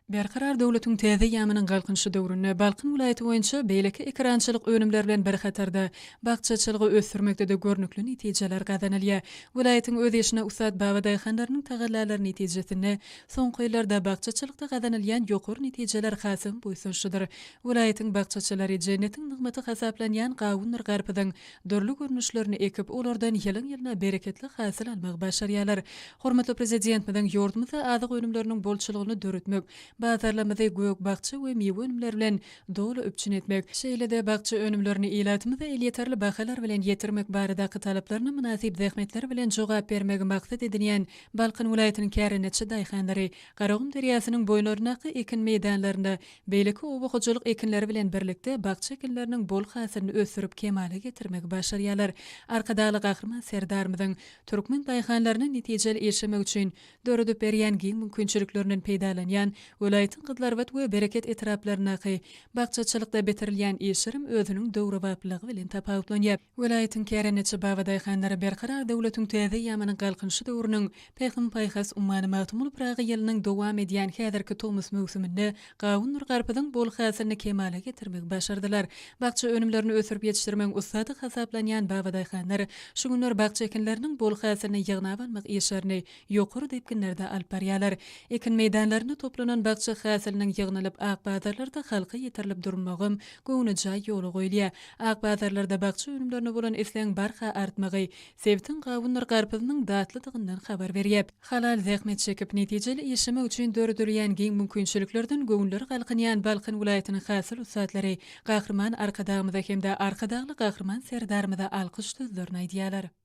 Berkarar döwletiň täze eýýamynyň Galkynyşy döwründe Balkan welaýaty boýunça beýleki ekerançylyk önümleri bilen bir hatarda, bakjaçylygy ösdürmekde-de görnükli netijeler gazanylýar. Welaýatyň öz işine ussat babadaýhanlarynyň tagallalary netijesinde, soňky ýyllarda bakjaçylykda gazanylýan ýokary netijeler hasam buýsançlydyr. Welaýatyň bakjaçylary jennetiň nygmaty hasaplanýan gawundyr garpyzyň dürli görnüşlerini ekip, olardan ýylyň-ýylyna bereketli hasyl almagy başarýarlar. Hormatly Prezidentimiziň ýurdumyzda azyk önümleriniň bolçulygyny döretmek, bazarlarymyzy gök-bakja we miwe önümleri bilen doly üpjün etmek, şeýle-de bakja önümlerini ilatymyza elýeterli bahalar bilen ýetirmek baradaky talaplaryna mynasyp zähmetleri bilen jogap bermegi maksat edinýän Balkan welaýatynyň kärendeçi daýhanlary Garagum derýasynyň boýlaryndaky ekin meýdanlarynda Beýleki oba hojalyk ekinleri bilen birlikde bakja ekinleriniň bol hasylyny ösdürip kemala getirmegi başarýarlar. Arkadagly Gahryman Serdarymyzyň türkmen daýhanlaryna netijeli işlemek üçin döredip berýän giň mümkinçiliklerinden peýdalanýan welaýatyň Gyzylarbat we Bereket etraplaryndaky bakjaçylykda bitirilýän işlerem özüniň döwrebaplylygy bilen tapawutlanýar. Welaýatyň kärendeçi babadaýhanlary Berkarar döwletiň täze eýýamynyň Galkynyşy döwrüniň Pähim-paýhas ummany Magtymguly Pyragy ýylynyň dowam edýän häzirki tomus möwsüminde gawundyr garpyzyň bol hasylyny kemala getirmegi başardylar. Bakja önümlerini ösdürip ýetişdirmegiň ussady hasaplanýan babadaýhanlar şu günler bakja ekinleriniň bol hasylyny ýygnap almak işlerini ýokary depginlerde alyp barýarlar. Ekin meýdanlarynda toplanan bakja hasylynyň ýygnalyp, ak bazarlarda halka ýetirilip durulmagam göwnejaý ýola goýulýar. Ak bazarlarda bakja önümlerine bolan islegiň barha artmagy sebitiň gawundyr garpyzynyň datlydygyndan habar berýär. Halal zähmet çekip, netijeli işlemek üçin döredilýän giň mümkinçiliklerden göwünleri galkynýan Balkan welaýatynyň hasyl ussatlary Gahryman Arkadagymyza hem-de Arkadagly Gahryman Serdarymyza alkyş sözlerini aýdýarlar.